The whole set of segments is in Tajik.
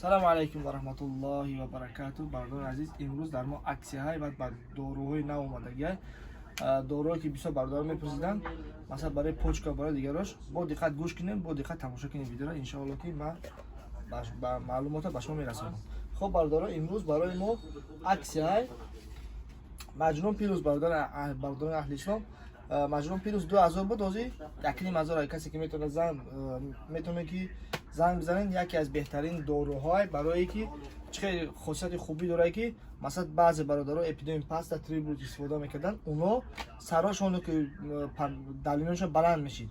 Салому алайкум ва раҳматуллоҳи ва баракату. Бародарони азиз, имрӯз дар мо аксияҳай ва ба доруҳои нав омадагиай, доруҳое ки бисёр бародарон мепурсиданд, масалан, барои почка, барои дигарош. Бо диққат гӯш кунем, бо диққат тамошо кунем видеоро, иншоалло, ки ман ба маълумота ба шумо мерасонам. Хоб, бародарон, имрӯз барои мо аксияҳай Маҷнун Плюс. Бародарони аҳли ислом, Маҷнун Плюс 2000 буд, ҳозир 1500. Касе ки метавонад зан, метавонед ки занг бизанед. Яке аз беҳтарин доруҳое, барое ки чӣ хеле хосияти хубӣ дорад, ки масалан, баъзе бародаро Эпидемик паста, Трибулс истифода мекарданд, оно сарошоно ки давлениашон баланд мешид,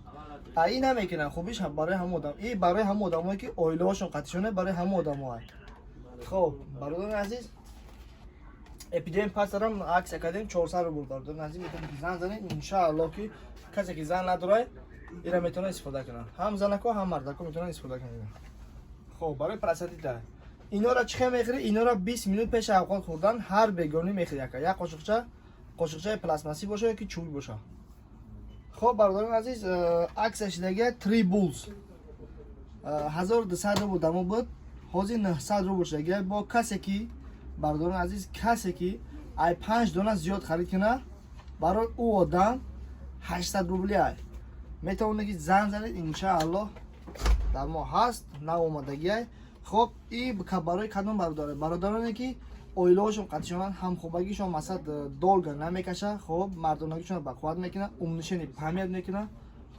а ин намекунанд. Хубиш барои ҳамон одам, и барои ҳамон одамое ки оилаҳошон қатишоне, барои ҳамон одамоа. Хоб, бародарони азиз, Эпидемик пастарам аксия кардем, 400 рубл. Бародарони азиз, метавонед ки занг занед. Иншаалло, ки касе ки зан надорад, ира метавонад истифода кунад, ҳам занако, ҳам мардако метавонад истифода кунад. Хоб, барои простатита инора чӣ хел мехӯри? Инора 20 минут пеши авқот хӯрдан ҳар бегонӣ мехӯри, яка як қошиқча, қошиқчаи пластмассӣ боша ё ки чӯбӣ боша. Хоб, бародарони азиз, аксия шидагия Трибулс 1200 рубл дамо буд, ҳозир 900 рубл шидагия. Бо касе ки, бародарони азиз, касе ки ай панҷ дона зиёд харид кунад, барои ӯ одам 800 рубли ай. Метавонед ки занг занед, иншааллоҳ, дар мо ҳаст, нав омадагиай. Хоб, и барои кадом бародаре? Бародароне ки оилаҳошон қатишонанд, ҳамхобагишон масалан долго намекаша. Хоб, мардонагишон бақувват мекунад, уменьшение память мекунад,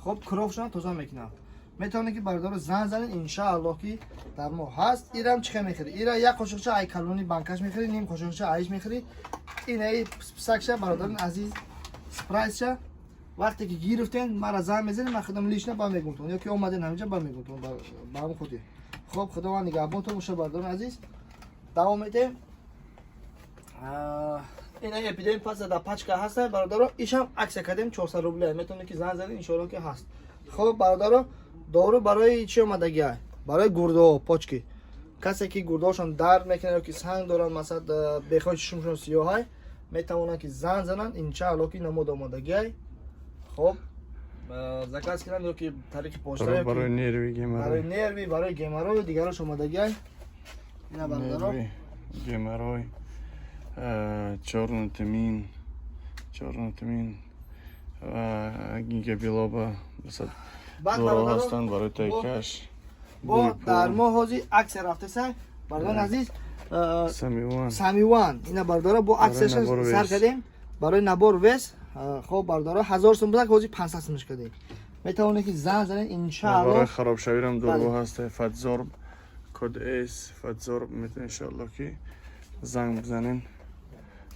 хоб, кровшон тоза мекунад. Метавонед ки, бародаро, занг занед, иншааллоҳ, ки дар мо ҳаст. Ирам чӣ хел мехӯри? Ира як қошиқча ай калони банкаш мехӯри, ним қошиқча айш мехӯри. Инаи писакша, бародарони азиз, спрайсша вақте ки гирифтен, мара занг мезанед, ман худам лично ба мегумтон ё ки омаден ҳаминҷа ба мегумтон, ба ҳамн хотир. Хоб, Худованд нигаҳбонтон боша, бародарони азиз. Давом медиҳем. Ин Эпидемик паста дар пачка ҳаста, бародаро, ишам аксия кардем, 400 рубля. Метавонед ки занг занед, иншоалло, ки ҳаст. Хоб, бародаро, дору барои чӣ омадагиа? Барои гурдаҳо, почки. Касе ки гурдаҳошон дард мекунад ё ки санг доранд, масалан, бехои чишмшон сиёҳай, метавонанд ки занг зананд, иншаалло, ки намуд омадагиай. Хоб, заказ кунанд ё ки тариқи почта ё ки барои нерви, барои геморрой. Нерви, барои геморрой, дигарош омадагиай. Ина, бародаро. Нерви, геморрой, чёрный тмин, чёрный тмин ва гинкго билоба, масалан, Баъд, доруҳо бародаро, ҳастанд барои тайкаш. бо дар мо ҳозир аксия рафтеса, бародарони азиз, Самиван. Самиван. Ина, бародаро, бо аксияша набор сар вес. кардем барои набор вес. Хоб, бародаро, 1000 сум будак, ҳозир 500 сумш кардем. Метавонед ки занг занед, иншаалло. Барои харобшавирам доруҳо Бале. ҳаст, Фатзорб, код С, Фатзорб. Метавонед, иншоалло, ки занг бизанен,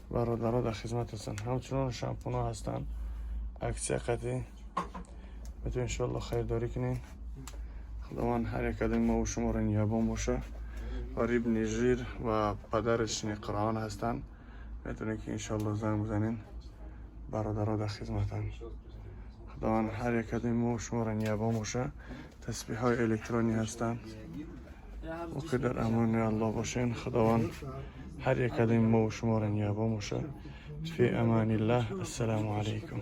бародаро дар хизмат ҳастанд. Ҳамчунон шампунҳо ҳастанд аксия қатӣ, метавонед, иншоалло, харидорӣ кунед. Худованд ҳар як кадоми мову шуморо нигаҳбон боша. Ва рыбный жир ва подарочный Қуръон ҳастанд, метавонед ки, иншоалло, занг бизанен, бародаро дар хизматанд. Худованд ҳар як кадоми мову шуморо нигаҳбон боша. Тасбиҳҳои электронӣ ҳастанд. Боқӣ дар амони Аллоҳ бошен. Худованд ҳар як кадоми мову шуморо нигаҳбон боша. Фи аманиллаҳ, ассалому алайкум.